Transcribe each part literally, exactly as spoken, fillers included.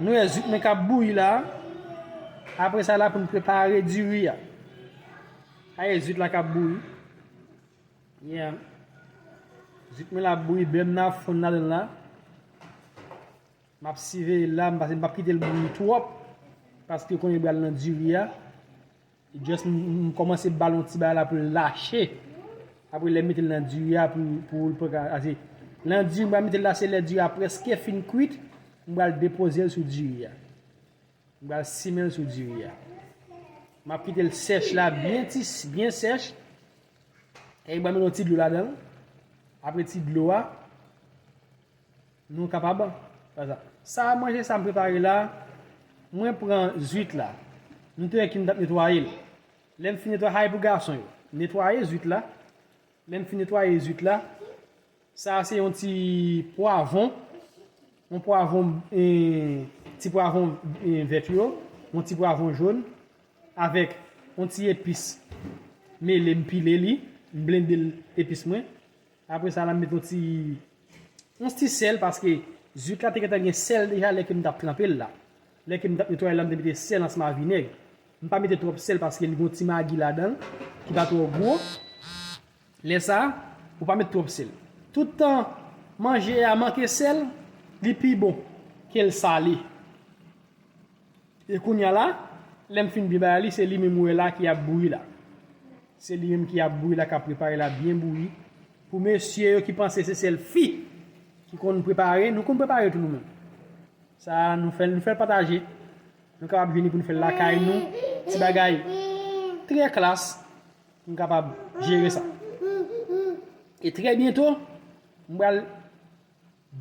Nou wè zwit mwen k ap bouyi la. Apre sa la pou n prepare diri a. Sa e zwit la k ap bouyi. Yeah. Zwit mwen la ap bouyi, bè m nan ap fonn ladan l la. M ap siveye l la, m pa, m p ap kite l bouyi twòp. Paske w konnen l pral nan diri a. Just m, m kòmanse ba l yon ti bagay la pou l lache. Apre lè m mete l nan diri a pou, pou l pran ka, ase. Nan diri, m pral mete l la, se lè diri a prèske fin kwit, m pral depoze l sou diri a. M pral simen l sou diri a. M ap kite l sèch la, byen ti, byen sèch. E m pral mete yon ti dlo ladan l. Apre ti dlo a, nou kapab fè sa. Sa a manje sa m prepare la, mwen pran zwit la. Nou te wè ki m t ap netwaye l. Lè m fin netwaye, sa e pou gason yo. Netwaye zwit la. Lè m fin netwaye zwit la, sa a se yon ti pwavon. Yon pwavon, eh, ti pwavon, eh, vèt yo. Yon ti pwavon jòn. Avèk yon ti epis mele, m pile li, m blende l epis mwen. Apre sa la, m mete yon ti, yon ti sèl, paske zwit la te gentan gen sèl deja lè ke m t ap tranpe l la. Lè ke m t ap netwaye l la, m te mete sèl ansanm ak vinèg. M pa mete twòp sèl paske li gen yon ti magi ladan l, ki pa twò gwo. Lè sa, ou pa met twòp sèl. Tout tan manje a manke sèl, li pi bon ke l sale. E kounye a la, lè m fin byen bay li, se li menm ou wè la ki ap bouyi la. Se li menm ki ap bouyi la, k ap prepare la byen bouyi. Pou mesye yo ki panse se sèl fi ki konn prepare, nou konn prepare tou nou menm. Sa nou fè, nou fè l pataje. Nou kapab jwenn li pou nou fè l lakay nou. Ti bagay trè klas. Pou n kapab jere sa. E trè byento, m pral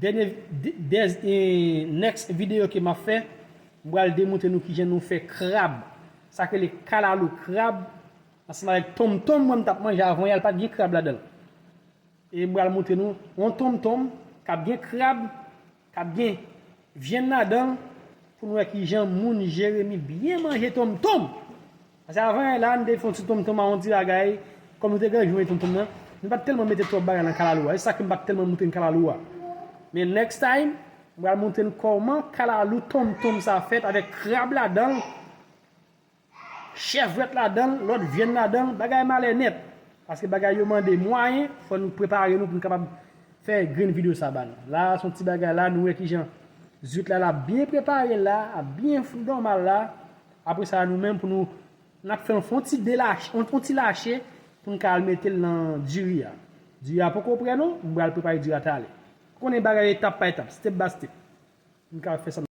dènye, dè, dè, eh, next video ke m ap fè, m pral demontre nou kijan nou fè krab. Sa k rele kalalou krab, ansanm avèk tonmtonm, mwen m t ap manje avan yè, l pa t gen krab ladan l. E m pral montre nou yon tonmtonm k ap gen krab, k ap gen vyann ladan l, pou n wè kijan moun Jeremi byen manje tonmtonm. Paske avan yè la, n te fè yon ti tonmtonm a yon ti bagay, kòm nou te gen jou manje tonmtonm nan, nou pa t tèlman mete twòp bagay nan kalalou a. Se sa ke m pa t tèlman montre n kalalou a. Men next time, m pral montre n kòman kalalou tonmtonm sa fèt avèk krab ladan l. Chèvret ladan l, lòt vyann ladan l, bagay malè nèt. Paske bagay yo mande mwayen, fò nou prepare nou pou nou kapab fè grenn videyo sa ba nou. La, se yon ti bagay la, nou wè kijan zwit la, l ap byen prepare la, ap byen fou nòmal la. Apre sa, nou menm pou nou, n ap fè yon, fè yon ti delache, yon, yon ti lache pou n ka al mete l nan diri a. Diri a poko prè non, m pral prepare diri a talè. Konnen bagay etap pa etap, step by step. M ka fè sa.